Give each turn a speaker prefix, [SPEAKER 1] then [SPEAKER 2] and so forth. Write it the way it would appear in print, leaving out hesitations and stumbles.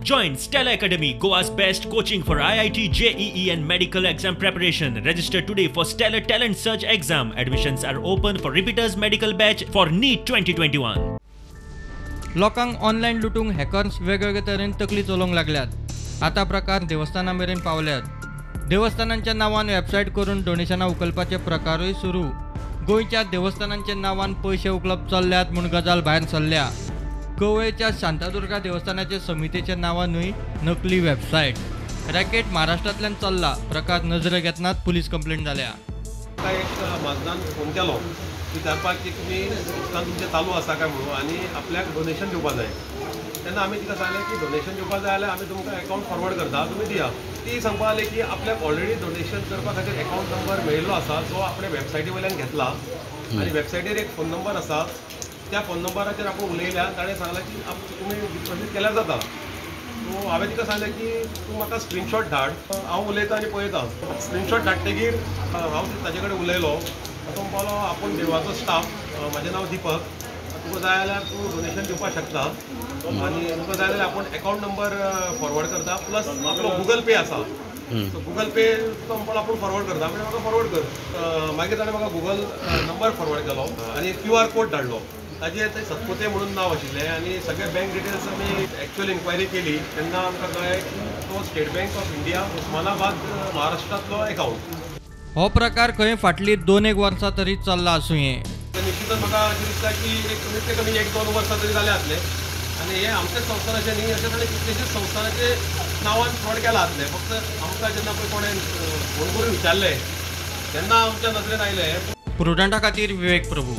[SPEAKER 1] Join Stellar Academy, Goa's best coaching for IIT, JEE and medical exam preparation. Register today for Stellar Talent Search exam. Admissions are open for repeaters medical batch for NEET 2021.
[SPEAKER 2] लोकांक online लुटूंक hackers वेगवेगळे तरेन तकली चलोवंक लागल्यात. आतां प्रकार देवस्थाना मेरेन पावल्यात. देवस्थानांच्या नांवान वेबसायट करून डोनेशनां उखलपाचे प्रकारूय सुरू. गोंयच्या देवस्थानांच्या नांवान पयशे उखलप चल्ल्यात म्हूण गजाल भायर सरल्या. गोवेच्या शांतादुर्गा देवस्थानाचे समितीच्या नांवानूय नकली वेबसायट. रॅकेट महाराष्ट्रांतल्यान चल्ला. प्रकार नजरेक येतनाच पुलीस कंप्लेंट जाल्या.
[SPEAKER 3] एक म्हाजनान फोन केलो विचारपाक की तुमी संस्थान तुमचें चालू आसा काय म्हणून आनी आपल्याक डोनेशन दिवपा जाय. तेन्ना आमी तिका सांगलें की डोनेशन दिवपा जाय जाल्यार आमी तुमकां एकावंट फॉरवर्ड करता, तुमी दिया. ती सांगपा लागली की आपल्याक ऑलरेडी डोनेशन करपा खातीर एकावंट नंबर मेळिल्लो आसा, जो आपणे वेबसायटी वयल्यान घेतला आनी वेबसायटीर एक फोन नंबर आसा, त्या फोन नंबराचेर आपूण उलयल्या. ताणें सांगलें की तुमी डिपोजीट केल्यार जाता. सो हांवें तिका सांगलें की तूं म्हाका स्क्रिनशॉट धाड, हांव उलयतां आनी पळयतां. स्क्रिनशॉट धाडटगीर हांव ताजे कडेन उलयलो. तो म्हणपालो आपूण देवळाचो स्टाफ, म्हाजें नांव दीपक, तुका जाय जाल्यार तूं डोनेशन दिवपाक शकता आनी तुका जाय जाल्यार आपूण एकावंट नंबर फॉरवर्ड करता, प्लस आपलो गुगल पे आसा, सो गुगल पे तो म्हणपालो आपूण फॉरवर्ड करता. म्हणजे म्हाका फॉरवर्ड कर. मागीर ताणें म्हाका गुगल नंबर फॉरवर्ड केलो आनी क्यू आर कोड धाडलो. ताजेर ते सतपुते म्हणून नांव आशिल्लें आनी सगळे बँक डिटेल्स आमी एक्चुअल इन्क्वायरी केली तेन्ना आमकां कळ्ळें की तो State Bank of India Osmanabad महाराष्ट्रांतलो एकावंट.
[SPEAKER 2] हो प्रकार खंय फाटलीं 2-1 वर्सां तरी चल्ला आसुंये.
[SPEAKER 3] निश्चितच म्हाका अशें दिसता की एक कमीत कमी 1-2 वर्सां तरी जालें आसलें आनी हें आमच्याच संस्थानाचें न्ही, अशें ताणें कितलेशेच संस्थानाचे नांवान फ्रॉड केला आसलें. फक्त आमकां जेन्ना पळय कोणें फोन करून विचारलें तेन्ना आमच्या नदरेन आयलें.
[SPEAKER 2] प्रुडंटा खातीर विवेक प्रभू.